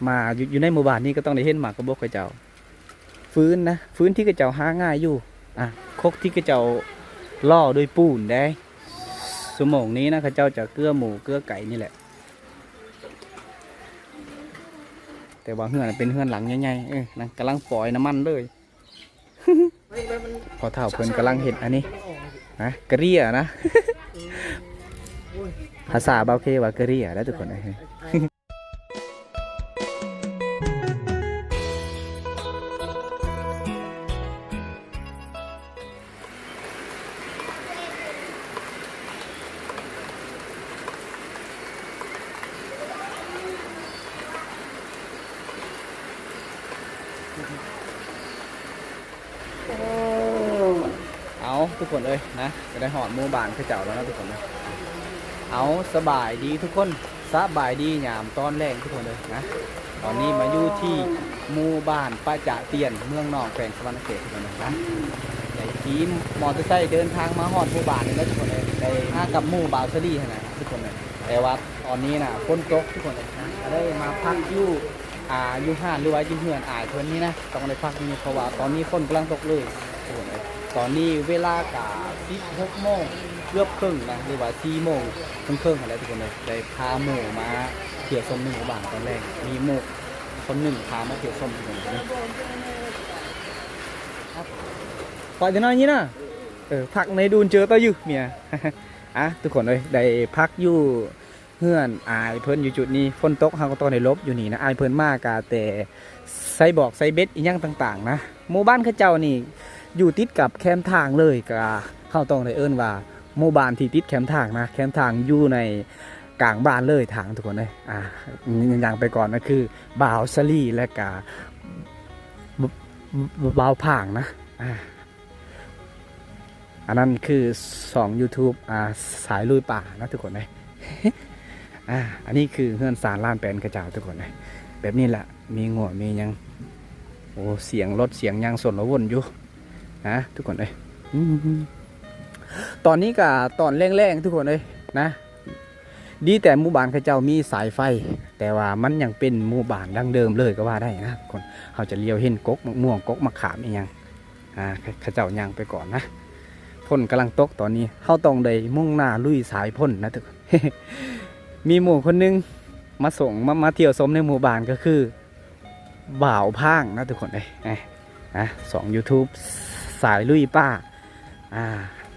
ມາຢູ່ ຢູ່ໃນໝູ່ບ້ານນີ້ກໍຕ້ອງໄດ້ເຫັນໝາກກະບົກເຂົາເຈົ້າ. ຟືນນະ ຟືນທີ່ເຂົາເຈົ້າຫາງ່າຍຢູ່. ອ່າ ຄົກທີ່ເຂົາເຈົ້າຫຼໍ່ດ້ວຍປູນເດ້. ຊົ່ວໂມງນີ້ນະ ເຂົາເຈົ້າຈະເກືອໝູເກືອໄກ່ນີ້ແຫຼະ. ແຕ່ວ່າເຮືອນເປັນເຮືອນຫຼັງໃຫຍ່ໆ. ເອີ ນະ ກຳລັງປ່ອຍນ້ຳມັນເລີຍ. ພໍ່ເຖົ້າເພິ່ນກຳລັງເຮັດອັນນີ້ນະ ກະເຣຍນະ. ພາສາບ່າວເຄວ່າກະເຣຍນະທຸກຄົນເອີຍ. ເອົາ ທຸກຄົນເອີຍນະ ກໍໄດ້ຮອດໝູ່ບ້ານເຂົາເຈົ້າແລ້ວເນາະທຸກຄົນເອີຍ. ເອົາ ສະບາຍດີທຸກຄົນ ສະບາຍດີຍາມຕອນແລງທຸກຄົນເອີຍນະ. ຕອນນີ້ມາຢູ່ທີ່ໝູ່ບ້ານປະຈະຕຽນ ເມືອງໜອງ ແຂວງສະຫວັນນະເຂດທຸກຄົນເອີຍນະ. ໄດ້ຂີ່ມໍເຕີໄຊເດີນທາງມາຮອດໝູ່ບ້ານນີ້ແລ້ວທຸກຄົນເອີຍ. ໄດ້ມາກັບໝູ່ບ່າວສາລີຫັ້ນນະທຸກຄົນເອີຍ. ແຕ່ວ່າຕອນນີ້ນະຝົນຕົກທຸກຄົນເອີຍນະ ກໍໄດ້ມາພັກຢູ່ ອ່າ ຢູ່ຮ້ານ ຫຼືວ່າຢູ່ເຮືອນອ້າຍເພິ່ນນີ້ນະ ຕ້ອງໄດ້ພັກຢູ່ນີ້ ເພາະວ່າຕອນນີ້ຝົນກຳລັງຕົກເລີຍທຸກຄົນເອີຍ. ຕອນນີ້ເວລາກະສິບຫົກໂມງເກືອບເຄິ່ງນະ ຫຼືວ່າສີ່ໂມງເຄິ່ງໆຫັ້ນແຫຼະທຸກຄົນເອີຍ. ໄດ້ພາໝູ່ມາທ່ຽວຊົມໃນໝູ່ບ້ານຕອນແລງ ມີໝູ່ຄົນໜຶ່ງພາມາທ່ຽວຊົມທຸກຄົນເອີຍ. ປະຈະນ້ອຍນີ້ນະ ເອີ ພັກໃນດູນເຈີຕາຍືເມຍ. ອ່ະ ທຸກຄົນເອີຍ ໄດ້ພັກຢູ່ ເຮືອນອ້າຍເພິ່ນຢູ່ຈຸດນີ້. ຝົນຕົກເຮົາກໍຕ້ອງໄດ້ຫຼົບຢູ່ນີ້ນະ. ອ້າຍເພິ່ນມາກະແຕ່ໃສ່ບອກໃສ່ເບັດອີ່ຫຍັງຕ່າງໆນະ. ໝູ່ບ້ານເຂົາເຈົ້ານີ້ຢູ່ຕິດກັບແຄມທາງເລີຍ ກະເຮົາຕ້ອງໄດ້ເອີ້ນວ່າໝູ່ບ້ານທີ່ຕິດແຄມທາງນະ. ແຄມທາງຢູ່ໃນກາງບ້ານເລີຍ ທາງທຸກຄົນເອີຍ. ອ່າ ຍ່າງໄປກ່ອນນະ ຄືບ່າວສາລີ ແລະກະ ບ- ບ- ບ່າວພາງນະ. ອ່າ ອັນນັ້ນຄືຊ່ອງ YouTube ອ່າ ສາຍລຸຍປ່ານະທຸກຄົນເອີຍ. ອ່າ ອັນນີ້ຄືເຮືອນຊານລ້ານແປນເຂົາເຈົ້າທຸກຄົນເອີຍ. ແບບນີ້ລະ ມີງົວມີຫຍັງ. ໂອ້ ສຽງລົດສຽງຫຍັງຊົນລະວົນຢູ່ນະທຸກຄົນເອີຍ. ອືມ ຕອນນີ້ກະຕອນແລງໆ ທຸກຄົນເອີຍນະ. ດີແຕ່ໝູ່ບ້ານເຂົາເຈົ້າມີສາຍໄຟ ແຕ່ວ່າມັນຍັງເປັນໝູ່ບ້ານດັ້ງເດີມເລີຍກໍວ່າໄດ້ນະທຸກຄົນ. ເຮົາຈະລຽວເຫັນກົກໝາກມ່ວງ ກົກໝາກຂາມອີ່ຫຍັງ. ອ່າ ເຂົາເຈົ້າຍ່າງໄປກ່ອນນະ. ຝົນກຳລັງຕົກຕອນນີ້ ເຮົາຕ້ອງໄດ້ມຸ່ງໜ້າລຸຍສາຍຝົນນະທຸກຄົນ. ມີໝູ່ຄົນໜຶ່ງມາສົ່ງ ມາ ມາທ່ຽວຊົມໃນໝູ່ບ້ານ ກໍຄືບ່າວພາງນະທຸກຄົນເອີຍ. ອ່າ ອ່າ ຊ່ອງ YouTube ສາຍລຸຍປ່າ ອ່າ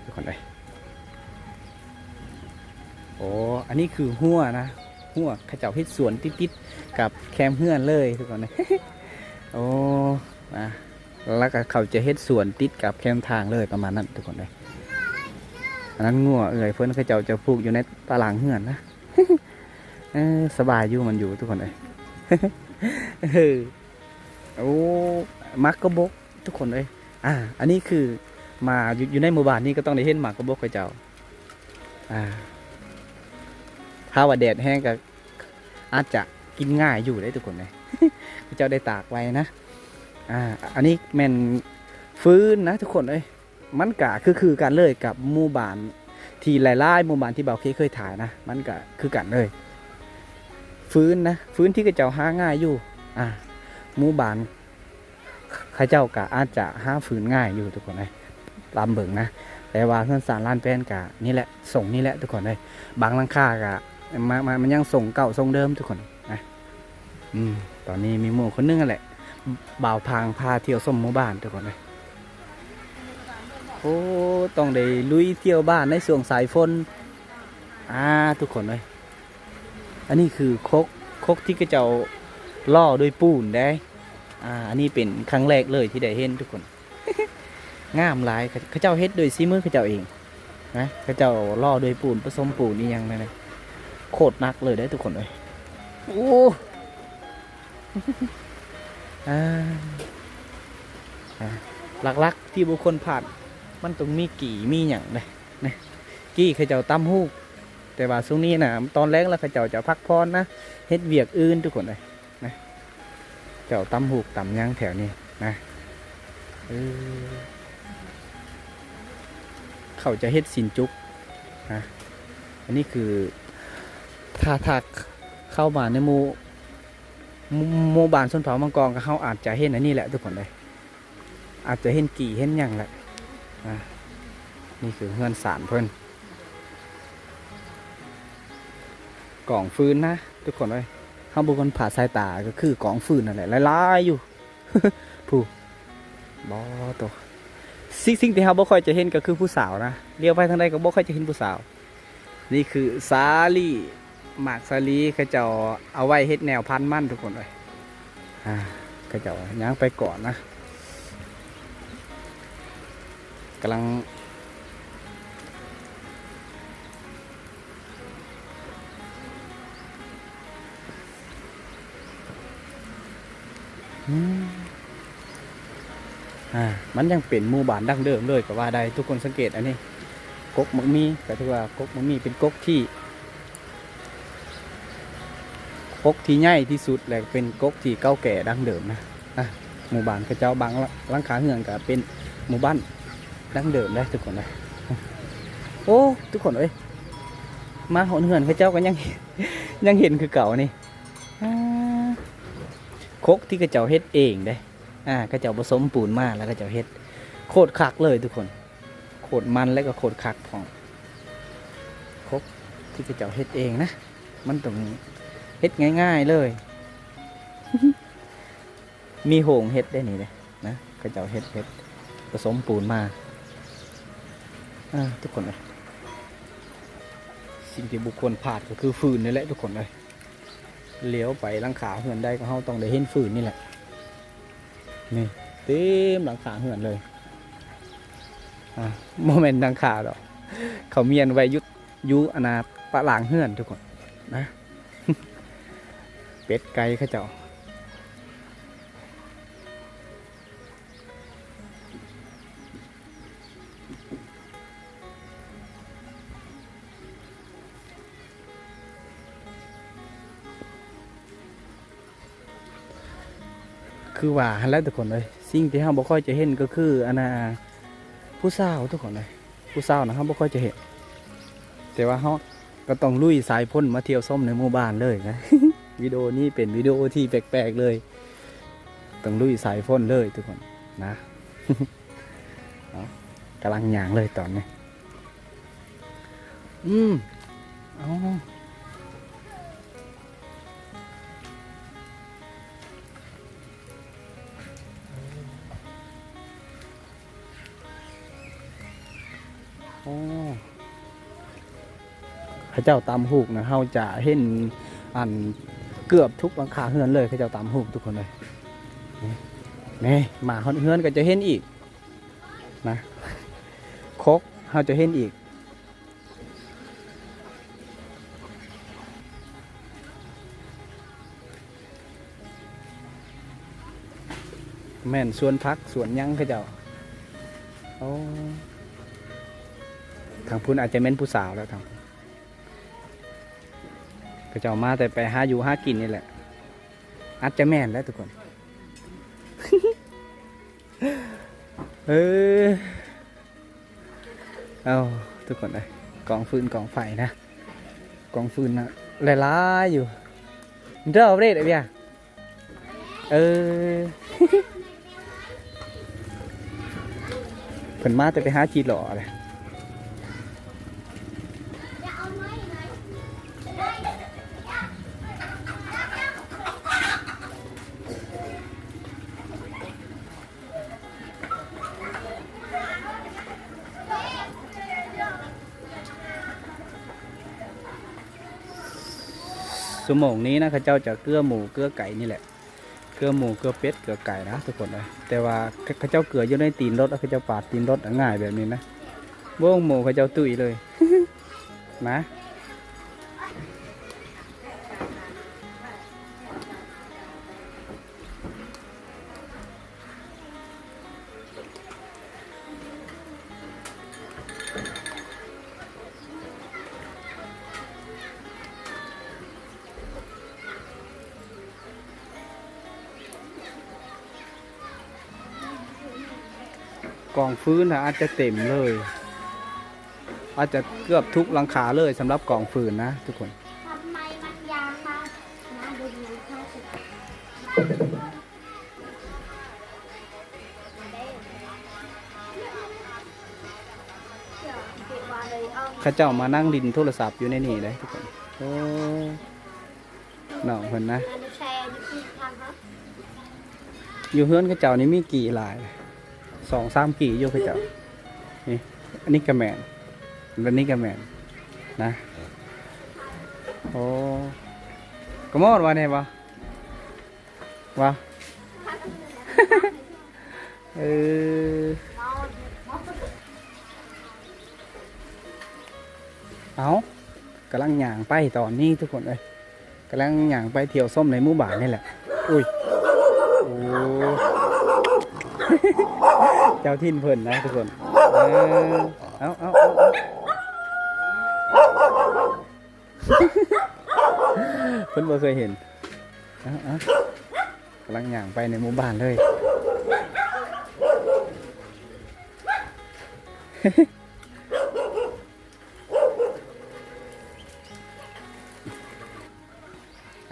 ທຸກຄົນເອີຍ. ໂອ້ ອັນນີ້ຄືຮົ້ວນະ ຮົ້ວ ເຂົາເຈົ້າເຮັດສວນຕິດໆກັບແຄມເຮືອນເລີຍທຸກຄົນເອີຍ. ໂອ້ ນະ ແລ້ວກໍເຂົາຈະເຮັດສວນຕິດກັບແຄມທາງເລີຍ ປະມານນັ້ນທຸກຄົນເອີຍ. ອັນນັ້ນງົວເອື້ອຍເພິ່ນ ເຂົາເຈົ້າຈະຜູກຢູ່ໃນຕາລ່າງເຮືອນນະ. ເອີ ສະບາຍຢູ່ມັນຢູ່ທຸກຄົນເອີຍ. ເອີ ໂອ້ ໝາກກະບົກທຸກຄົນເອີຍ. ອ່າ ອັນນີ້ຄືມາຢູ່ ຢູ່ໃນໝູ່ບ້ານນີ້ກໍຕ້ອງໄດ້ເຫັນໝາກກະບົກເຂົາເຈົ້າ. ອ່າ ຖ້າວ່າແດດແຮງກໍອາດຈະກິນງ່າຍຢູ່ເດ້ທຸກຄົນເອີຍ. ເຂົາເຈົ້າໄດ້ຕາກໄວ້ນະ. ອ່າ ອັນນີ້ແມ່ນຟືນນະທຸກຄົນເອີຍ. ມັນກະຄື ຄືກັນເລີຍກັບໝູ່ບ້ານທີ່ຫຼາຍໆໝູ່ບ້ານທີ່ບ່າວເຄເຄີຍຖ່າຍນະ ມັນກະຄືກັນເລີຍ. ຟືນນະ ຟືນທີ່ເຂົາເຈົ້າຫາງ່າຍຢູ່. ອ່າ ໝູ່ບ້ານເຂົາເຈົ້າກະອາດຈະຫາຟືນງ່າຍຢູ່ທຸກຄົນເອີຍ ຕາມເບິ່ງນະ. ແຕ່ວ່າເຮືອນຊານລ້ານແປນກະນີ້ແຫຼະ ຊົງນີ້ແຫຼະທຸກຄົນເອີຍ. ບາງຫຼັງຄາກະ ມາ ມາ ມັນຍັງຊົງເກົ່າຊົງເດີມທຸກຄົນນະ. ອືມ ຕອນນີ້ມີໝູ່ຄົນໜຶ່ງຫັ້ນແຫຼະ ບ່າວພາງພາທ່ຽວຊົມໝູ່ບ້ານທຸກຄົນເອີຍ. ໂອ້ ຕ້ອງໄດ້ລຸຍທ່ຽວບ້ານໃນຊ່ວງສາຍຝົນ. ອ່າ ທຸກຄົນເອີຍ ອັນນີ້ຄືຄົກ ຄົກທີ່ເຂົາເຈົ້າຫຼໍ່ດ້ວຍປູນເດ້. ອ່າ ອັນນີ້ເປັນຄັ້ງແລກເລີຍທີ່ໄດ້ເຫັນທຸກຄົນ. ງາມຫຼາຍ ເຂົາ ເຂົາເຈົ້າເຮັດດ້ວຍສີມືເຂົາເຈົ້າເອງນະ. ເຂົາເຈົ້າຫຼໍ່ດ້ວຍປູນ ປະສົມປູນອີ່ຫຍັງນັ້ນນະ ໂຄດໜັກເລີຍເດ້ທຸກຄົນເອີຍ. ໂອ້ ອ່າ ອ່າ ຫຼັກໆທີ່ບໍ່ຄວນພາດ ມັນຕ້ອງມີກີ່ມີຫຍັງເດ້ນະ. ກີ່ເຂົາເຈົ້າຕຳຫູກ ແຕ່ວ່າຊ່ວງນີ້ນະ ຕອນແລງແລ້ວເຂົາເຈົ້າຈະພັກຜ່ອນນະ ເຮັດວຽກອື່ນທຸກຄົນເອີຍ. ນະ ເຈົ້າຕຳຫູກຕຳຫຍັງແຖວນີ້ນະ. ເອີ ເຂົາຈະເຮັດຊີ້ນຈຸກນະ. ອັນນີ້ຄື ຖ້າ ຖ້າເຂົ້າມາໃນໝູ່ ໝູ່ ໝູ່ບ້ານຊົນເຜົ່າມັງກອງ ກໍເຮົາອາດຈະເຫັນອັນນີ້ແຫຼະທຸກຄົນເອີຍ ອາດຈະເຫັນກີ່ເຫັນຫຍັງແຫຼະ. ອ່າ ນີ້ຄືເຮືອນຊານເພິ່ນ ກອງຟືນນະທຸກຄົນເອີຍ. ເຮົາບໍ່ຄວນຜາດສາຍຕາ ກໍຄືກອງຟືນນັ້ນແຫຼະ ຫຼາຍໆຢູ່ ຜູ້ ບໍ່ໂຕ ສິ່ງ ສິ່ງທີ່ເຮົາບໍ່ຄ່ອຍຈະເຫັນກໍຄືຜູ້ສາວນະ ລ້ຽວໄປທາງໃດກໍບໍ່ຄ່ອຍຈະເຫັນຜູ້ສາວ. ນີ້ຄືສາລີ ໝາກສາລີ ເຂົາເຈົ້າເອົາໄວ້ເຮັດແນວພັນມັນທຸກຄົນເອີຍ. ອ່າ ເຂົາເຈົ້າຍ່າງໄປກ່ອນນະ ກຳລັງ ອືມ ອ່າ ມັນຍັງເປັນໝູ່ບ້ານດັ້ງເດີມເລີຍກໍວ່າໄດ້. ທຸກຄົນສັງເກດອັນນີ້ ກົກໝາກມີ ກໍຖືວ່າກົກໝາກມີເປັນກົກທີ່ ກົກທີ່ໃຫຍ່ທີ່ສຸດ ແລະ ເປັນກົກທີ່ເກົ່າແກ່ດັ້ງເດີມນະ. ອ່າ ໝູ່ບ້ານເຂົາເຈົ້າບາງ ຫຼັງຄາເຮືອນກໍເປັນໝູ່ບ້ານດັ້ງເດີມເດ້ທຸກຄົນເດ້. ໂອ້ ທຸກຄົນເອີຍ ມາຮອດເຮືອນເຂົາເຈົ້າກໍຍັງ ຍັງເຫັນຄືເກົ່ານີ້. ອ່າ ຄົກທີ່ເຂົາເຈົ້າເຮັດເອງເດ້ ອ່າ ເຂົາເຈົ້າບໍ່ສົມປູນມາ ແລ້ວເຂົາເຈົ້າເຮັດ ໂຄດຄັກເລີຍທຸກຄົນ ໂຄດມັນ ແລະ ກໍໂຄດຄັກພ້ອມ. ຄົກທີ່ເຂົາເຈົ້າເຮັດເອງນະ ມັນຕ້ອງເຮັດງ່າຍໆເລີຍ ມີໂຮງເຮັດໄດ້ນີ້ເດ້ນະ ເຂົາເຈົ້າເຮັດ ເຮັດ ປະສົມປູນມາ. ອ່າ ທຸກຄົນເອີຍ ສິ່ງທີ່ບໍ່ຄວນພາດກໍຄືຟືນນີ້ແຫຼະທຸກຄົນເອີຍ. ຫຼຽວໄປຫຼັງຄາເຮືອນໃດກໍເຮົາຕ້ອງໄດ້ເຫັນຟືນນີ້ແຫຼະ ນີ້ເຕັມຫຼັງຄາເຮືອນເລີຍ. ອ່າ ບໍ່ແມ່ນຫຼັງຄາດອກ ເຂົາມ້ຽນໄວ້ຢູ່ ຢູ່ອັນນ່າປະລາງເຮືອນທຸກຄົນນະ ເປັດໄກ່ເຂົາເຈົ້າ. ຄືວ່າຫັ້ນແຫຼະທຸກຄົນເອີຍ ສິ່ງທີ່ເຮົາບໍ່ຄ່ອຍຈະເຫັນກໍຄືອັນນ່າ ຜູ້ສາວທຸກຄົນເອີຍ. ຜູ້ສາວນະ ເຮົາບໍ່ຄ່ອຍຈະເຫັນ ແຕ່ວ່າເຮົາກໍຕ້ອງລຸຍສາຍຝົນມາທ່ຽວຊົມໃນໝູ່ບ້ານເລີຍນະ. ວິດີໂອນີ້ເປັນວິດີໂອທີ່ແປກໆເລີຍ ຕ້ອງລຸຍສາຍຝົນເລີຍທຸກຄົນນະ. ເອົາ ກຳລັງຍ່າງເລີຍຕອນນີ້. ອືມ ເອົາ ໂອ້ ເຂົາເຈົ້າຕຳຫູກນະ ເຮົາຈະເຫັນອັນເກືອບທຸກຫຼັງຄາເຮືອນເລີຍ ເຂົາເຈົ້າຕຳຫູກທຸກຄົນເລີຍ. ນີ້ ນີ້ ມາຮອດເຮືອນກໍຈະເຫັນອີກນະ ຄົກເຮົາຈະເຫັນອີກ. ແມ່ນສວນຜັກສວນຫຍັງເຂົາເຈົ້າ. ໂອ້ ທາງພຸ້ນອາດຈະແມ່ນຜູ້ສາວແລ້ວ ທາງພຸ້ນ ເຂົາເຈົ້າມາແຕ່ໄປຫາຢູ່ຫາກິນນີ້ແຫຼະ ອາດຈະແມ່ນແຫຼະທຸກຄົນ. ເອີ ເອົາ ທຸກຄົນເອີຍ ກອງຟືນກອງໄຟນະ ກອງຟືນນະ ຫຼາຍໆຢູ່. ເດີ ເບຣດ ເອີ ເອີ ເພິ່ນມາແຕ່ໄປຫາຈີ່ຫຼໍ່ເດ້. ຊົ່ວໂມງນີ້ນະ ເຂົາເຈົ້າຈະເກືອໝູເກືອໄກ່ນີ້ແຫຼະ ເກືອໝູເກືອເປັດເກືອໄກ່ນະທຸກຄົນເອີຍ. ແຕ່ວ່າເຂົາເຈົ້າເກືອຢູ່ໃນຕີນລົດ ເຂົາເຈົ້າປາດຕີນລົດງ່າຍແບບນີ້ນະ ໂບ້ງໝູເຂົາເຈົ້າຕຸ້ຍເລີຍນະ. ກອງຟືນນະ ອາດຈະເຕັມເລີຍ ອາດຈະເກືອບທຸກຫຼັງຄາເລີຍ ສຳລັບກອງຟືນນະທຸກຄົນ. ທຳໄມມັນຍາງມາ ມາເບິ່ງຫຼັງຄາຊິ. ເຂົາເຈົ້າມານັ່ງຫຼິ້ນໂທລະສັບຢູ່ໃນນີ້ເດ້ທຸກຄົນ. ໂອ້ ນ້ອງເພິ່ນນະ ຢູ່ເຮືອນເຂົາເຈົ້ານີ້ມີກີ່ຫຼາຍ ສອງສາມກີ່ຢູ່ເຂົາເຈົ້າ. ນີ້ ອັນນີ້ກະແມ່ນ ອັນນີ້ກະແມ່ນນະ. ໂອ້ ກະມອດວ່າແນ່ບໍ່? ວ່າ ເອີ ເອົາ ກຳລັງຍ່າງໄປຕອນນີ້ທຸກຄົນເອີຍ ກຳລັງຍ່າງໄປທ່ຽວຊົມໃນໝູ່ບ້ານນີ້ແຫຼະ. ອຸ້ຍ ໂອ້ ເຈົ້າຖິ່ນເພິ່ນນະທຸກຄົນ. ເອີ ເອົາ ເອົາ ເອົາ ເອົາ ເພິ່ນບໍ່ເຄີຍເຫັນ. ເອົາ ເອົາ ກຳລັງຍ່າງໄປໃນໝູ່ບ້ານເລີຍ.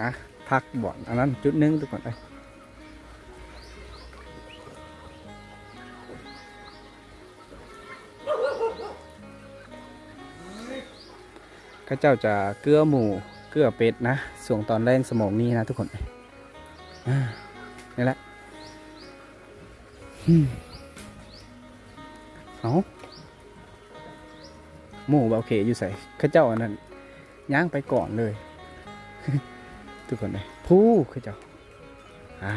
ອ່ະ ພັກບ່ອນອັນນັ້ນຈຸດໜຶ່ງທຸກຄົນເອີຍ. ເຂົາເຈົ້າຈະເກືອໝູ ເກືອເປັດນະ ຊ່ວງຕອນແລງຊົ່ວໂມງນີ້ນະທຸກຄົນ. ອ່າ ນີ້ແຫຼະ ອືມ ເອົາ ໝູບ່າວເຂຢູ່ໃສ? ເຂົາເຈົ້າອັນນັ້ນຍ່າງໄປກ່ອນເລີຍ ທຸກຄົນເອີຍ. ພູ ເຂົາເຈົ້າ ອ່າ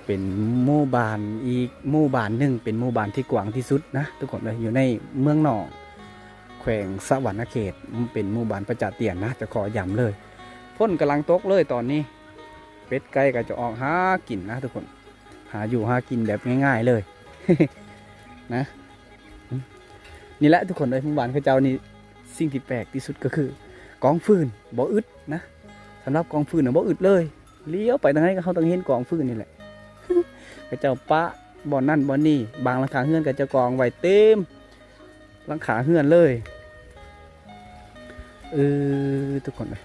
ເປັນໝູ່ບ້ານອີກໝູ່ບ້ານໜຶ່ງ ເປັນໝູ່ບ້ານທີ່ກວ້າງທີ່ສຸດນະທຸກຄົນເອີຍ ຢູ່ໃນເມືອງນອງ ແຂວງສະຫວັນນະເຂດ. ເປັນໝູ່ບ້ານປະຈາຕຽນນະ ຈະຂໍຢ້ຳເລີຍ. ຝົນກຳລັງຕົກເລີຍຕອນນີ້ ເປັດໄກ່ກໍຈະອອກຫາກິນນະທຸກຄົນ ຫາຢູ່ຫາກິນແບບງ່າຍໆເລີຍ ນະ. ນີ້ແຫຼະທຸກຄົນເອີຍ ໝູ່ບ້ານເຂົາເຈົ້ານີ້ ສິ່ງທີ່ແປກທີ່ສຸດກໍຄືກອງຟືນບໍ່ອຶດນະ. ສຳລັບກອງຟືນນະບໍ່ອຶດເລີຍ ລ້ຽວໄປທາງໃດກໍເຮົາຕ້ອງເຫັນກອງຟືນນີ້ແຫຼະ. ເຂົາເຈົ້າປະບ່ອນນັ້ນບ່ອນນີ້ ບາງຫຼັງຄາເຮືອນເຂົາເຈົ້າກອງໄວ້ເຕັມຫຼັງຄາເຮືອນເລີຍ. ເອີ ທຸກຄົນເອີຍ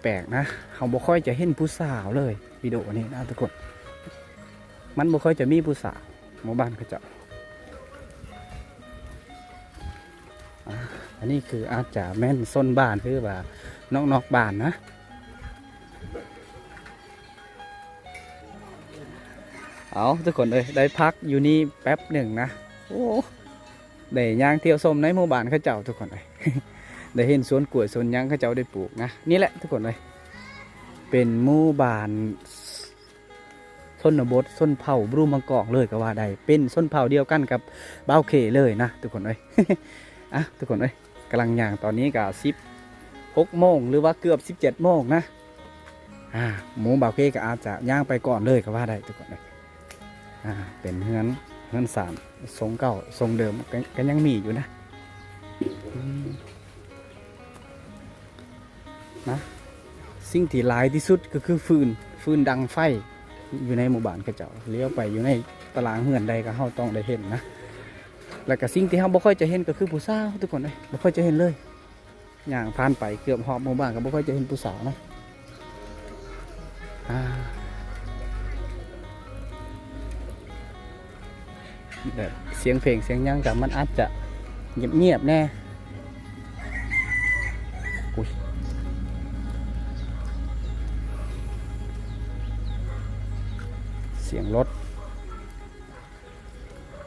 ແປກໆນະ ເຮົາບໍ່ຄ່ອຍຈະເຫັນຜູ້ສາວເລີຍ ວິດີໂອນີ້ນະທຸກຄົນ ມັນບໍ່ຄ່ອຍຈະມີຜູ້ສາວ ໝູ່ບ້ານເຂົາເຈົ້າ. ອ່າ ອັນນີ້ຄືອາດຈະແມ່ນຊົນບ້ານ ຫຼືວ່ານອກໆບ້ານນະ. ເອົາ ທຸກຄົນເອີຍ ໄດ້ພັກຢູ່ນີ້ແປັບໜຶ່ງນະ. ໂອ້ ໄດ້ຍ່າງທ່ຽວຊົມໃນໝູ່ບ້ານເຂົາເຈົ້າທຸກຄົນເອີຍ ໄດ້ເຫັນສວນກ້ວຍສວນຫຍັງເຂົາເຈົ້າໄດ້ປູກນະ. ນີ້ແຫຼະທຸກຄົນເອີຍ ເປັນໝູ່ບ້ານຊົນນະບົດຊົນເຜົ່າບຣູມັງກອງເລີຍກໍວ່າໄດ້ ເປັນຊົນເຜົ່າດຽວກັນກັບບ່າວເຂເລີຍນະທຸກຄົນເອີຍ. ອ່ະ ທຸກຄົນເອີຍ ກຳລັງຍ່າງ ຕອນນີ້ກໍສິບຫົກໂມງ ຫຼືວ່າເກືອບສິບເຈັດໂມງນະ. ອ່າ ໝູ່ບ່າວເກກໍອາດຈະຍ່າງໄປກ່ອນເລີຍກໍວ່າໄດ້ທຸກຄົນເອີຍ. ອ່າ ເປັນເຮືອນ ເຮືອນຊານຊົງເກົ່າຊົງເດີມ ກໍ ກໍຍັງມີຢູ່ນະ. ອືມ ນະ ສິ່ງທີ່ຫຼາຍທີ່ສຸດກໍຄືຟືນ ຟືນດັງໄຟຢູ່ໃນໝູ່ບ້ານເຂົາເຈົ້າ. ລ້ຽວໄປຢູ່ໃນຕາລາງເຮືອນໃດກໍເຮົາຕ້ອງໄດ້ເຫັນນະ. ແລ້ວກໍສິ່ງທີ່ເຮົາບໍ່ຄ່ອຍຈະເຫັນກໍຄືຜູ້ສາວ ທຸກຄົນເອີຍ ບໍ່ຄ່ອຍຈະເຫັນເລີຍ. ຍ່າງຜ່ານໄປເກືອບຮອບໝູ່ບ້ານກໍບໍ່ຄ່ອຍຈະເຫັນຜູ້ສາວນະ. ອ່າ ແບບສຽງເພງສຽງຫຍັງກໍມັນອາດຈະງຽບໆແດ່. ອຸ້ຍ ສຽງລົດ.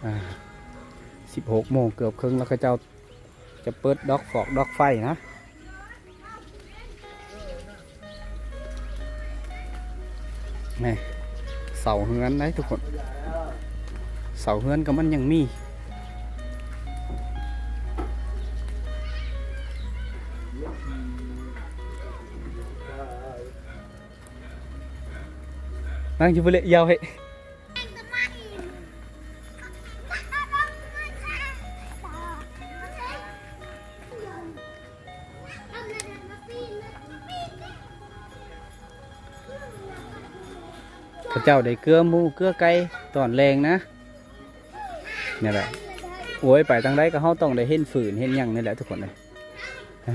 ອ່າ ສິບຫົກໂມງເກືອບເຄິ່ງແລ້ວ ເຂົາເຈົ້າຈະເປີດດອກຟອກດອກໄຟນະ. ແມ່ ເສົາເຮືອນໄດ໋ທຸກຄົນ ເສົາເຮືອນກໍມັນຍັງມີ. ນັ່ງຢູ່ພຸ້ນແຫຼະ ຍາວເຫະ. ເຂົາເຈົ້າໄດ້ເກືອໝູເກືອໄກ່ຕອນແລງນະ. ນີ້ແຫຼະ ໂອ້ຍ ໄປທາງໃດກໍເຮົາຕ້ອງໄດ້ເຫັນຟືນເຫັນຫຍັງນີ້ແຫຼະທຸກຄົນເອີຍ. งั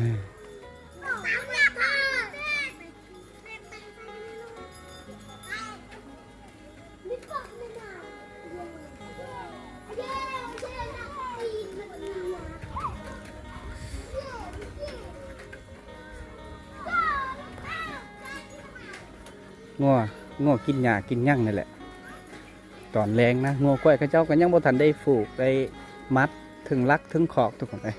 ວ ງົວກິນຫຍ້າກິນຫຍັງນີ້ແຫຼະ. ຕອນແລງນະ ງົວຄວາຍເຂົາເຈົ້າກໍຍັງບໍ່ທັນໄດ້ຜູກ ໄດ້ມັດເຖິງຫຼັກເຖິງຄອກ ທຸກຄົນເອີຍ.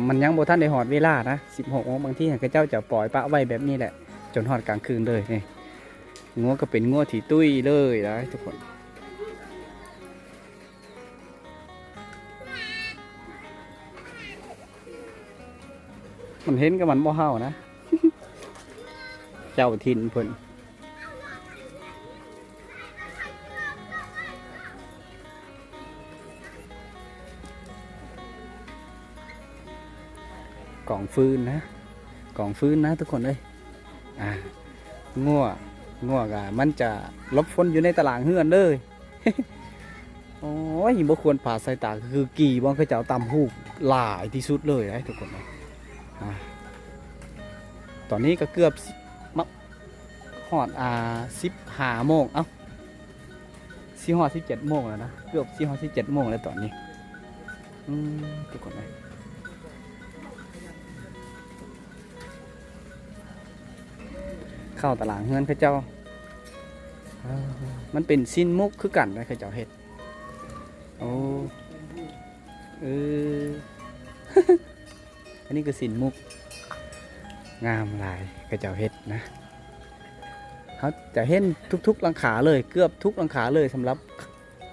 ມັນຍັງບໍ່ທັນໄດ້ຮອດເວລານະ ສິບຫົກໂມງ. ບາງທີເຂົາເຈົ້າຈະປ່ອຍປະໄວ້ແບບນີ້ແຫຼະ ຈົນຮອດກາງຄືນເລີຍ. ນີ້ ງົວກໍເປັນງົວທີ່ຕຸ້ຍເລີຍນະ ທຸກຄົນ. ມັນເຫັນກໍມັນບໍ່ເຫົ່ານະ ເຈົ້າຖິ່ນເພິ່ນ. ກອງຟືນນະ ກອງຟືນນະ ທຸກຄົນເອີຍ. ອ່າ ງົວ ງົວກະມັນຈະຫຼົບຝົນຢູ່ໃນຕາລ່າງເຮືອນເລີຍ. ໂອ້ຍ ບໍ່ຄວນປະສາຍຕາ ຄືກີ່ບ່ອນເຂົາເຈົ້າຕຳຫູກຫຼາຍທີ່ສຸດເລີຍເດ້ ທຸກຄົນເອີຍ. ອ່າ ຕອນນີ້ກໍເກືອບ ມາຮອດ ອ່າ ສິບຫ້າໂມງ ເອົ້າ ຊິຮອດສິບເຈັດໂມງແລ້ວນະ ເກືອບຊິຮອດສິບເຈັດໂມງແລ້ວຕອນນີ້. ອືມ ທຸກຄົນເອີຍ ເຂົ້າຕາລ່າງເຮືອນເຂົາເຈົ້າ. ເອີ ມັນເປັນຊິ້ນໝົກຄືກັນນະ ເຂົາເຈົ້າເຮັດ. ໂອ້ ເອີ ອັນນີ້ຄືຊິ້ນໝົກ ງາມຫຼາຍ ເຂົາເຈົ້າເຮັດນະ. ເຮົາຈະເຫັນທຸກໆຫຼັງຄາເລີຍ ເກືອບທຸກຫຼັງຄາເລີຍ ສຳລັບ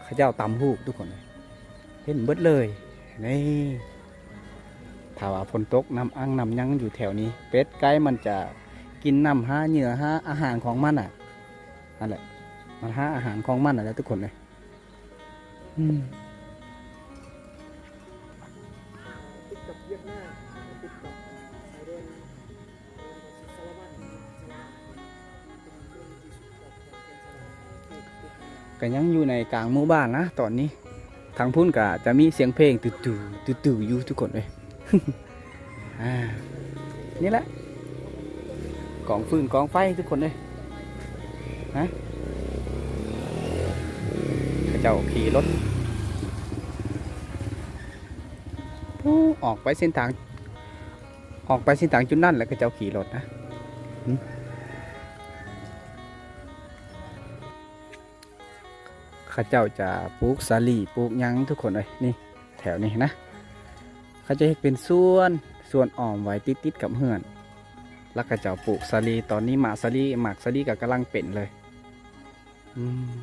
ເຂົາເຈົ້າຕຳຫູກ ທຸກຄົນເອີຍ ເຫັນເບິດເລີຍ. ນີ້ ຖ້າວ່າຝົນຕົກ ນ້ຳອັ່ງນ້ຳຫຍັງຢູ່ແຖວນີ້ ເປັດໄກ່ມັນຈະກິນນ້ຳ ຫາເຫຍື່ອ ຫາອາຫານຂອງມັນນະ. ນັ້ນແຫຼະ ມັນຫາອາຫານຂອງມັນນັ້ນແຫຼະ ທຸກຄົນເອີຍ. ອືມ ຕິດກັບຫວຽດນາມ ຕິດກັບຊາຍແດນ ແລ້ວກໍຕິດສາລະວັນ ສາລະວັນເປັນເມືອງທີ່ສຸດຂອງແຂວງສາລະວັນ ເຂດຕິດກັບ ກໍຍັງຢູ່ໃນກາງໝູ່ບ້ານນະຕອນນີ້. ທາງພຸ້ນກໍຈະມີສຽງເພງຕື້ໆ ຕື້ໆຢູ່ ທຸກຄົນເອີຍ. ອ່າ ນີ້ແຫຼະ ກອງຟືນກອງໄຟ ທຸກຄົນເອີຍ ຮະ. ເຂົາເຈົ້າຂີ່ລົດ ຜູ້ ອອກໄປເສັ້ນທາງ ອອກໄປເສັ້ນທາງຈຸດນັ້ນ ແລ້ວເຂົາເຈົ້າຂີ່ລົດນະ. ຫຶ ເຂົາເຈົ້າຈະປູກສາລີ ປູກຫຍັງ ທຸກຄົນເອີຍ. ນີ້ ແຖວນີ້ນະ ເຂົາຈະເຮັດເປັນສວນ ສວນອ້ອມໄວ້ຕິດໆກັບເຮືອນ ແລ້ວເຂົາເຈົ້າປູກສາລີ. ຕອນນີ້ໝາກສາລີ ໝາກສາລີກໍກຳລັງເປັນເລີຍ. ອືມ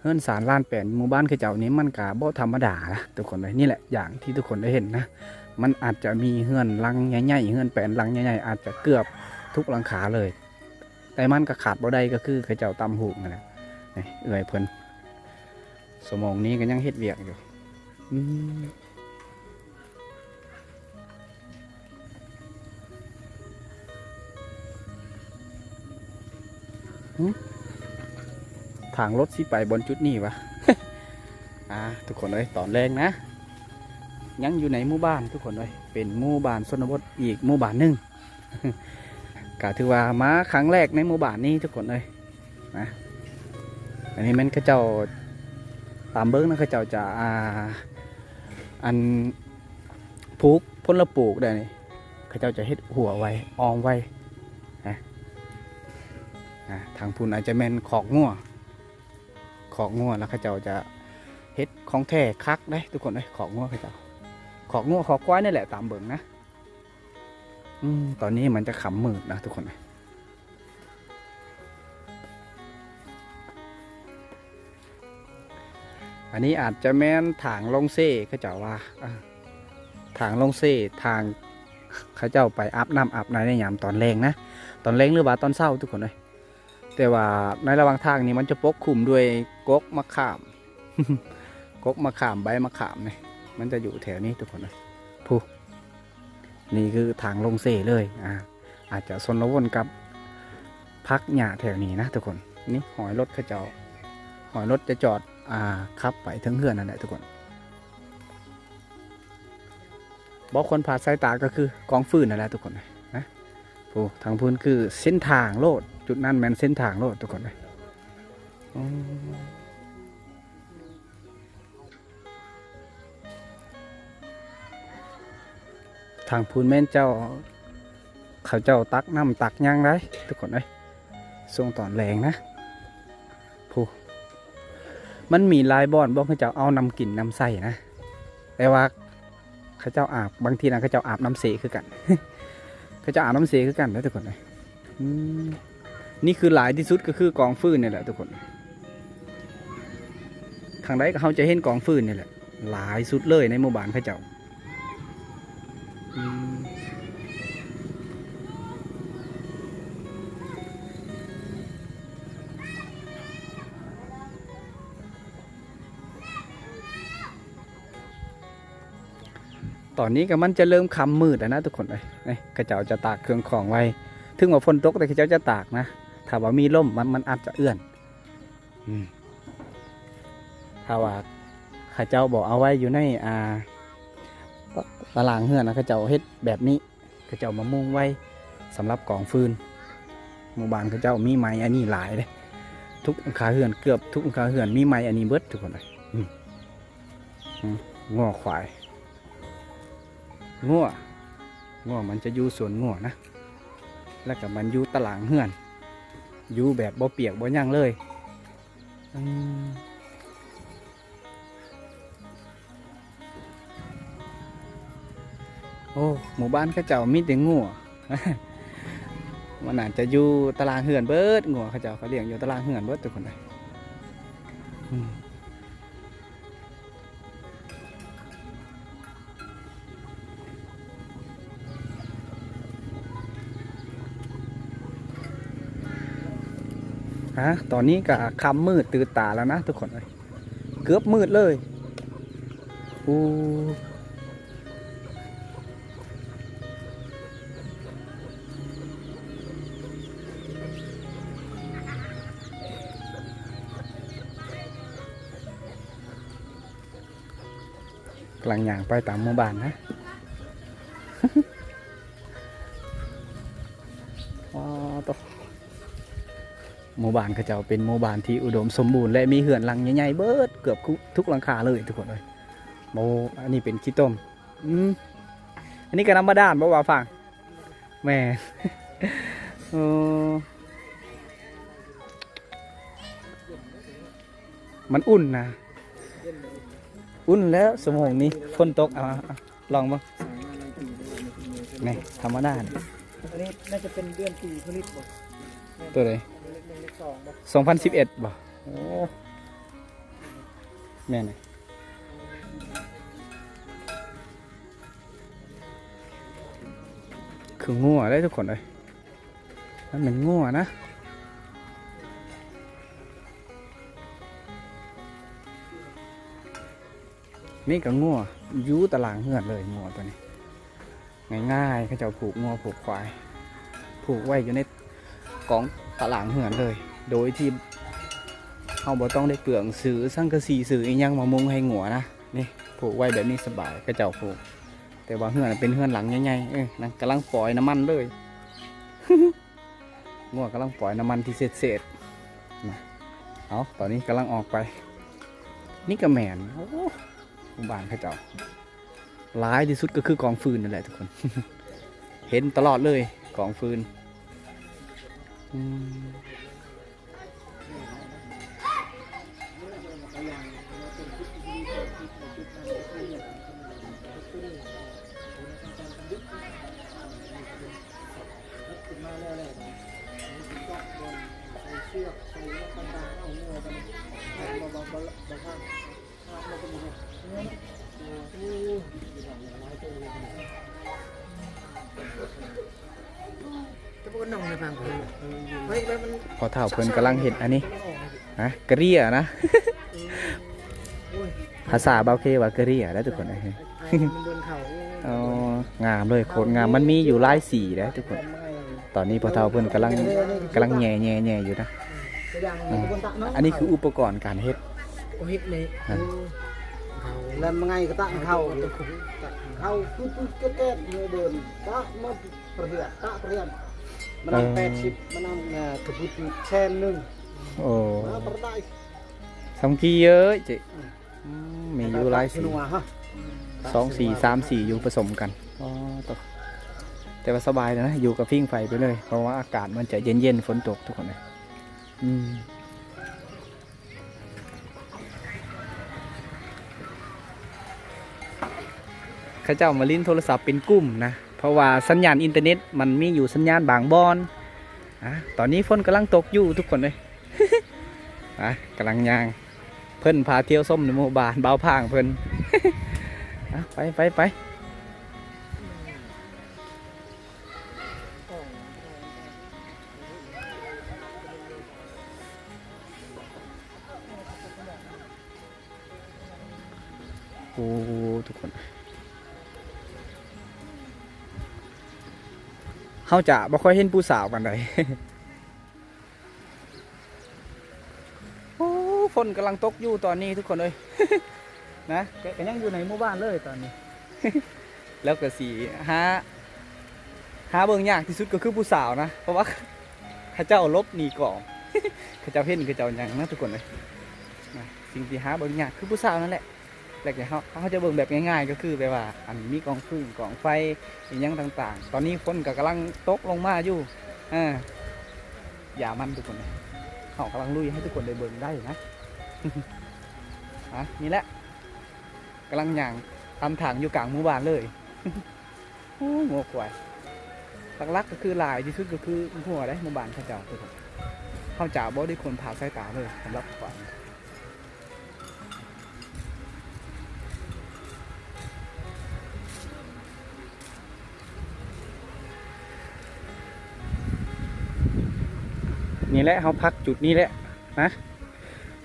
ເຮືອນຊານລ້ານແປນໝູ່ບ້ານເຂົາເຈົ້ານີ້ ມັນກະບໍ່ທຳມະດານະ ທຸກຄົນເອີຍ. ນີ້ແຫຼະ ຢ່າງທີ່ທຸກຄົນໄດ້ເຫັນນະ ມັນອາດຈະມີເຮືອນຫຼັງໃຫຍ່ໆ ເຮືອນແປນຫຼັງໃຫຍ່ໆ ອາດຈະເກືອບທຸກຫຼັງຄາເລີຍ. ແຕ່ມັນກໍຂາດບໍ່ໄດ້ ກໍຄືເຂົາເຈົ້າຕຳຫູກນັ້ນແຫຼະ. ນີ້ ເອື້ອຍເພິ່ນ ຊົ່ວໂມງນີ້ກໍຍັງເຮັດວຽກຢູ່. ອືມ ຫຶ ທາງລົດຊິໄປບ່ອນຈຸດນີ້ຫວາ? ອ່າ ທຸກຄົນເອີຍ ຕອນແລງນະ ຍັງຢູ່ໃນໝູ່ບ້ານ ທຸກຄົນເອີຍ ເປັນໝູ່ບ້ານຊົນນະບົດອີກໝູ່ບ້ານໜຶ່ງ. ກະຖືວ່າມາຄັ້ງແລກໃນໝູ່ບ້ານນີ້ ທຸກຄົນເອີຍນະ. ອັນນີ້ແມ່ນເຂົາເຈົ້າ ຕາມເບິ່ງນະ ເຂົາເຈົ້າຈະ ອ່າ ອັນ ຜູກຜົນລະປູກໄດ້ນີ້ ເຂົາເຈົ້າຈະເຮັດຮົ້ວໄວ້ ອ້ອມໄວ້ນະ. ອ່າ ທາງພຸ້ນອາດຈະແມ່ນຄອກງົວ ຄອກງົວ ແລ້ວເຂົາເຈົ້າຈະເຮັດຂອງແທ້ຄັກເດ້ ທຸກຄົນເອີຍ. ຄອກງົວເຂົາເຈົ້າ ຄອກງົວຄອກຄວາຍນີ້ແຫຼະ ຕາມເບິ່ງນະ. ອືມ ຕອນນີ້ມັນຈະຄ່ຳມືດນະ ທຸກຄົນເອີຍ. ອັນນີ້ອາດຈະແມ່ນທາງລົງເຊ ເຂົາເຈົ້າວ່າ ອ່າ ທາງລົງເຊ ທາງເຂົາເຈົ້າໄປອາບນ້ຳອາບໃນໃນຍາມຕອນແລງນະ ຕອນແລງ ຫຼືວ່າຕອນເຊົ້າ ທຸກຄົນເອີຍ. ແຕ່ວ່າໃນລະຫວ່າງທາງນີ້ ມັນຈະປົກຄຸມດ້ວຍກົກມະຂາມ ກົກມະຂາມ ໃບມະຂາມນີ້ ມັນຈະຢູ່ແຖວນີ້ ທຸກຄົນເອີຍ. ຜູ້ ນີ້ຄືທາງລົງເຊເລີຍ. ອ່າ ອາດຈະຊົນລະວົນກັບພັກຫຍ້າແຖວນີ້ນະ ທຸກຄົນ. ນີ້ຮອຍລົດເຂົາເຈົ້າ ຮອຍລົດຈະຈອດ ອ່າ ຂັບໄປເທິງເຮືອນນັ້ນແຫຼະ ທຸກຄົນ. ບໍ່ຄວນຜາດສາຍຕາກໍຄືກອງຟືນນັ້ນແຫຼະທຸກຄົນນະ. ໂອ້ ທາງພຸ້ນຄືເສັ້ນທາງໂລດ, ຈຸດນັ້ນແມ່ນເສັ້ນທາງໂລດທຸກຄົນເອີຍ. ອືມ ທາງພຸ້ນແມ່ນເຈົ້າ ເຂົາເຈົ້າຕັກນ້ຳຕັກຫຍັງໄດ໋ທຸກຄົນເອີຍ, ຊ່ວງຕອນແລງນະ. ຜູ້ ມັນມີຫຼາຍບ່ອນບໍ່ ເຂົາເຈົ້າເອົານ້ຳກິນນ້ຳໃຊ້ນະ, ແຕ່ວ່າເຂົາເຈົ້າອາບ ບາງທີນະ ເຂົາເຈົ້າອາບນ້ຳເສຄືກັນ ເຂົາເຈົ້າອາບນ້ຳເສຄືກັນເດີທຸກຄົນເອີຍ. ອືມ ນີ້ຄືຫຼາຍທີ່ສຸດກໍຄືກອງຟືນນີ້ແຫຼະທຸກຄົນ, ທາງໃດກໍເຮົາຈະເຫັນກອງຟືນນີ້ແຫຼະ ຫຼາຍສຸດເລີຍໃນໝູ່ບ້ານເຂົາເຈົ້າ. ອືມ ຕອນນີ້ກໍມັນຈະເລີ່ມຄ່ຳມືດແລ້ວນະທຸກຄົນເອີຍ. ນີ້ ເຂົາເຈົ້າຈະຕາກເຄື່ອງຂອງໄວ້, ເຖິງວ່າຝົນຕົກແຕ່ເຂົາເຈົ້າຈະຕາກນະ, ຖ້າວ່າມີລົມ ມັນ ມັນອາດຈະເອື້ອນ. ອືມ ຖ້າວ່າເຂົາເຈົ້າບໍ່ເອົາໄວ້ຢູ່ໃນ ອ່າ ຕະ ຕະລາງເຮືອນນະ, ເຂົາເຈົ້າເຮັດແບບນີ້ ເຂົາເຈົ້າມາມຸງໄວ້ສຳລັບກອງຟືນ. ໝູ່ບ້ານເຂົາເຈົ້າມີໄມ້ອັນນີ້ຫຼາຍເດ້, ທຸກຫຼັງຄາເຮືອນ ເກືອບທຸກຫຼັງຄາເຮືອນມີໄມ້ອັນນີ້ເບິດທຸກຄົນເອີຍ. ອືມ ອືມ ງົວຄວາຍ ງົວ ງົວມັນຈະຢູ່ສວນງົວນະ, ແລ້ວກໍມັນຢູ່ຕະລາງເຮືອນ ຢູ່ແບບບໍ່ປຽກບໍ່ຫຍັງເລີຍ. ອືມ ໂອ້ ໝູ່ບ້ານເຂົາເຈົ້າມີແຕ່ງົວ ມັນອາດຈະຢູ່ຕະລາງເຮືອນເບິດ, ງົວເຂົາເຈົ້າກໍລ້ຽງຢູ່ຕະລາງເຮືອນເບິດທຸກຄົນເອີຍ. ອືມ ຮະ ຕອນນີ້ກໍຄ່ຳມືດຕື່ນຕາແລ້ວນະທຸກຄົນເອີຍ, ເກືອບມືດເລີຍ. ໂອ້ ກຳລັງຍ່າງໄປຕາມໝູ່ບ້ານນະ. ວ້າວ ໂຕ ໝູ່ບ້ານເຂົາເຈົ້າເປັນໝູ່ບ້ານທີ່ອຸດົມສົມບູນ ແລະ ມີເຮືອນຫຼັງໃຫຍ່ໆເບິດເກືອບທຸກ ທຸກຫຼັງຄາເລີຍທຸກຄົນເອີຍ. ໂອ້ ອັນນີ້ເປັນຂີ້ຕົມ. ອືມ ອັນນີ້ກໍນ້ຳບາດານບໍ່ວ່າຟັງ? ແມ່ນ ໂອ້ ມັນອຸ່ນນະ, ອຸ່ນແລ້ວຊົ່ວໂມງນີ້ຝົນຕົກ. ເອົາ ເອົາ ລອງເບິ່ງ ນີ້ ທຳມະດາ. ອັນນີ້ໜ້າຈະເປັນເດືອນປີຜະລິດບໍ່? ຕົວໃດ? ເລກໜຶ່ງ ເລກສອງບໍ່? ສອງພັນສິບເອັດບໍ່? ໂອ້ ແມ່ນ ຄືງົວເດ້ທຸກຄົນເອີຍ, ມັນເປັນງົວນະ. ນີ້ກໍງົວຢູ່ຕະລາງເຮືອນເລີຍ, ງົວຕົວນີ້ ງ່າຍໆ ເຂົາເຈົ້າຜູກງົວຜູກຄວາຍ ຜູກໄວ້ຢູ່ໃນກອງຕະລາງເຮືອນເລີຍ ໂດຍທີ່ເຮົາບໍ່ຕ້ອງໄດ້ເປືອງຊື້ສັງກະສີ ຊື້ອີ່ຫຍັງມາມຸງໃຫ້ງົວນະ. ນີ້ຜູກໄວ້ແບບນີ້ສະບາຍ ເຂົາເຈົ້າຜູກ, ແຕ່ວ່າເຮືອນເປັນເຮືອນຫຼັງໃຫຍ່ໆ. ເອີ ນັ້ນກຳລັງປອຍນ້ຳມັນເລີຍ. ງົວກຳລັງປ່ອຍນ້ຳມັນທີ່ເສດໆນະ. ເອົາ ຕອນນີ້ກຳລັງອອກໄປ. ນີ້ກໍແມ່ນ ໂອ້ ໝູ່ບ້ານເຂົາເຈົ້າ ຫຼາຍທີ່ສຸດກໍຄືກອງຟືນນັ້ນແຫຼະທຸກຄົນ. ເຫັນຕະຫຼອດເລີຍກອງຟືນ. ອືມ. ພໍ່ເຖົ້າເພິ່ນກຳລັງເຮັດອັນນີ້ ຮະ ກະເຣຍນະ. ພາສາບ່າວເຄວ່າກະເຣຍເດ້ທຸກຄົນ. ອໍ ງາມເລີຍ ໂຄດງາມ. ມັນມີຢູ່ຫຼາຍສີເດ້ທຸກຄົນ. ຕອນນີ້ພໍ່ເຖົ້າເພິ່ນກຳລັງ ກຳລັງແຍ່ໆໆຢູ່ນະ. ອືມ ອັນນີ້ຄືອຸປະກອນການເຮັດ. ໂອ້ ເຮັດເລີຍ. ອືມ. ເຂົາແລ້ວມັນໄງກໍຕະເຂົາ ເຂົາປຶດໆແກດໆ ເດີນຕະມາປະເທດຕະປະເທດ ມານຳ ເອີ ແປດສິບ ມານຳ ເອີ ກະບຸດແສນໜຶ່ງ. ໂອ້ ມາປະໄດ ສາມັກຄີເອີຍເຈ. ອືມ ອືມ ມີຢູ່ຫຼາຍສີ ສອງສີ ສາມສີຢູ່ປະສົມກັນ. ອໍ ໂຕ ແຕ່ວ່າສະບາຍແລ້ວນະ ຢູ່ກັບຜິງໄຟໄປເລີຍ ເພາະວ່າອາກາດມັນຈະເຢັນໆ ຝົນຕົກທຸກຄົນເອີຍ. ອືມ ເຂົາເຈົ້າມາຫຼິ້ນໂທລະສັບເປັນກຸ່ມນະ ເພາະວ່າສັນຍານອິນເຕີເນັດມັນມີຢູ່ສັນຍານບາງບ່ອນ. ອາ ຕອນນີ້ຝົນກຳລັງຕົກຢູ່ທຸກຄົນເອີຍ. ອາ ກຳລັງຍ່າງ ເພິ່ນພາທ່ຽວຊົມໃນໝູ່ບ້ານ ບ່າວພາງເພິ່ນ. ອາ ໄປ ໄປ ໄປ. ໂອ້ ທຸກຄົນ ເຮົາຈະບໍ່ຄ່ອຍເຫັນຜູ້ສາວປານໃດ. ໂອ້ ຝົນກຳລັງຕົກຢູ່ຕອນນີ້ທຸກຄົນເອີຍ ນະ ກະ ກະຍັງຢູ່ໃນໝູ່ບ້ານເລີຍຕອນນີ້. ແລ້ວກະຊິຫາ ຫາເບິ່ງຍາກທີ່ສຸດກໍຄືຜູ້ສາວນະ ເພາະວ່າເຂົາເຈົ້າຫຼົບໜີກ້ອງ ເຂົາເຈົ້າເຫັນ ເຂົາເຈົ້າຫຍັງນະທຸກຄົນເອີຍ ນະ. ສິ່ງທີ່ຫາເບິ່ງຍາກຄືຜູ້ສາວນັ້ນແຫຼະ. ແລ້ວກະເຮົາ ເຮົາຈະເບິ່ງແບບງ່າຍໆ ກໍຄືແບບວ່າ ອັນ ມີກອງຟືນ ກອງໄຟ ອີ່ຫຍັງຕ່າງໆ. ຕອນນີ້ຝົນກໍກຳລັງຕົກລົງມາຢູ່ ເອີ ຢ່າມັນທຸກຄົນ ເຮົາກຳລັງລຸຍໃຫ້ທຸກຄົນໄດ້ເບິ່ງໄດ້ນະ. ອະ ນີ້ແຫຼະ ກຳລັງຍ່າງຕາມທາງຢູ່ກາງໝູ່ບ້ານເລີຍ. ໂອ້ ງົວຄວາຍ ຫຼັກໆ ກໍຄືຫຼາຍທີ່ສຸດກໍຄືງົວເດ້ ໝູ່ບ້ານເຂົາເຈົ້າ. ເຮົາຈະບໍ່ໄດ້ຄວນຜາດສາຍຕາເລີຍສຳລັບຄວາຍ. ນີ້ແຫຼະ ເຮົາພັກຈຸດນີ້ແຫຼະນະ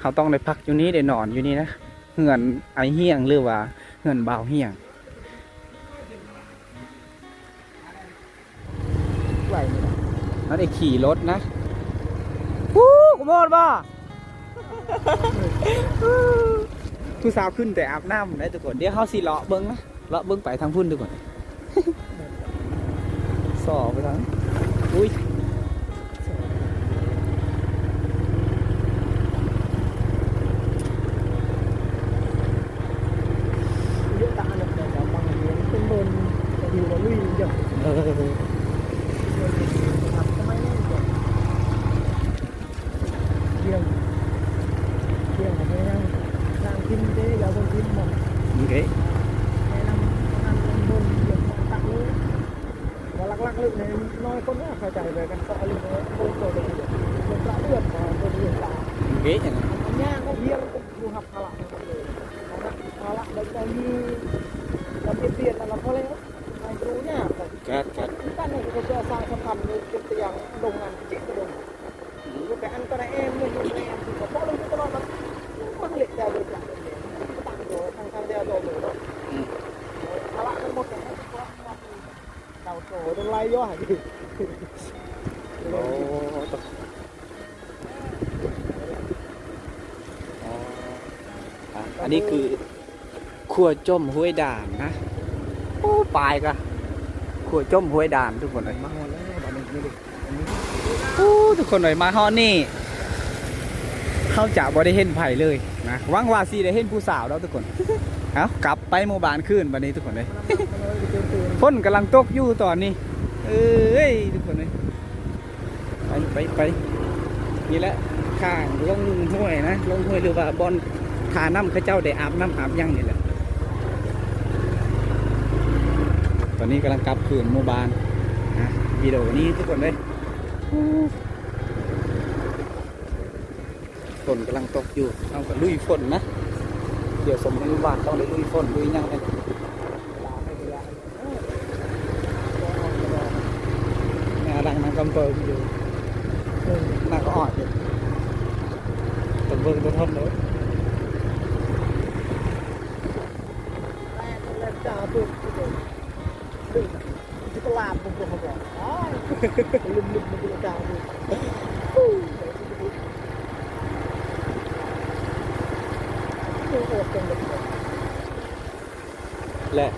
ເຮົາຕ້ອງໄດ້ພັກຢູ່ນີ້ ໄດ້ນອນຢູ່ນີ້ນະ ເຮືອນອ້າຍຮຽງ ຫຼືວ່າເຮືອນບ່າວຮຽງ. ໄຫວນີ້ນະ ເຮົາໄດ້ຂີ່ລົດນະ. ຮູ້ ກູໂມດບໍ່? ຜູ້ສາວຂຶ້ນແຕ່ອາບນ້ຳໄດ໋ທຸກຄົນ. ດຽວເຮົາຊິເລາະເບິ່ງນະ ເລາະເບິ່ງໄປທາງພຸ້ນທຸກຄົນ. ຊໍໄປທາງ ອຸ້ຍ. ໂອເຄ ແນະນຳ ປະມານເບິ່ງເລື່ອງການຕັກເລີຍ ວ່າຫຼັກໆ ເລີຍ ນ້ອຍຄົນເຂົ້າໃຈແບບກັນ ເຊາະເລື່ອງໂຄງໂຕເອງ ເລື່ອງກະເລື່ອນ ເບິ່ງເລື່ອງການ ໂອເຄ ຫຍັງ ອັນຍາກກໍຮຽນ ຜູ້ຮັບພາລະ ພາລະໃດກໍມີ ລະບຽບລຽນນັ້ນລະພໍແລ້ວ ໃຫ້ຮູ້ຍາກ ແກດ ແກດ ຄືກັນ ເຂົາຈະສ້າງສຳພັນ ຍົກຕົວຢ່າງ ໂຮງງານຈິກກະດົງ ແຕ່ອັນຕະລາແອມ ເງິນແອມ ທີ່ເຂົາເວົ້າເລື່ອງຕະຫຼອດ ມັນເລັກແຕ່ເລີກ ຕາມໂຕ ທາງ ທາງດຽວໂຕເລີຍເນາະ ອືມ ພາລະທັງໝົດ ເຂົາໂຕ ໂຕໄລ່ຢູ່ ໂອ້ ອໍ ອັນນີ້ຄື ຂົວຈົ່ມຫ້ວຍດ່ານນະ ໂອ້ ປາຍກະ ຂົວຈົ່ມຫ້ວຍດ່ານທຸກຄົນເອີຍ ມາຮອດແລ້ວບາດນີ້ ໂອ້ ທຸກຄົນເອີຍ ມາຮອດນີ້ ເຮົາຈະບໍ່ໄດ້ເຫັນໃຜເລີຍນະ ຫວັງວ່າຊິໄດ້ເຫັນຜູ້ສາວດອກທຸກຄົນ. ເອົ້າ ກັບໄປໝູ່ບ້ານຄືນບາດນີ້ທຸກຄົນເອີຍ ຝົນກຳລັງຕົກຢູ່ຕອນນີ້ ເອີຍ ທຸກຄົນເອີຍ. ໄປ ໄປ ໄປ ນີ້ແຫຼະ ທາງລົງຫ້ວຍນະ ລົງຫ້ວຍ ຫຼືວ່າບ່ອນທ່ານ້ຳ ເຂົາເຈົ້າໄດ້ອາບນ້ຳອາບຫຍັງນີ້ແຫຼະ. ຕອນນີ້ກຳລັງກັບຄືນໝູ່ບ້ານນະ ວິດີໂອນີ້ທຸກຄົນເອີຍ. ຝົນກຳລັງຕົກຢູ່ ເຮົາກໍລຸຍຝົນນະ ດຽວສົມມຸດວ່າຕ້ອງໄດ້ລຸຍຝົນລຸຍຫຍັງແດ່. ແມ່ກຳລັງນັ່ງກຳເປິງຢູ່ ເອີ ໜ້າກໍອອດຢູ່ ຕ້ອງເບິ່ງຕ້ອງທົນເດີ. ແລະ ແລະ ຈາເບິ່ງ ຕະຫຼາດ ມັນກໍເຂົາບອກ ອ້າຍ ລືມໆ ມັນກໍຈາເບິ່ງ ໂອ້ ໂອ້ ໂອ້ ໂອ້ ໂອ້. ແຫຼະ.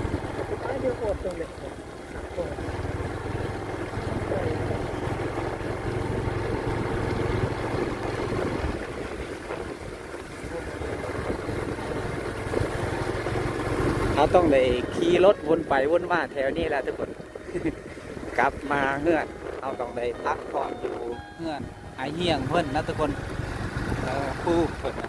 ເຮົາຕ້ອງໄດ້ຂີ່ລົດວົນໄປວົນມາແຖວນີ້ແຫຼະທຸກຄົນ. ກັບມາເຮືອນ ເຮົາຕ້ອງໄດ້ພັກຜ່ອນຢູ່ເຮືອນອ້າຍຮຽງເພິ່ນນະທຸກຄົນ. ເອີ ພູເພິ່ນນະ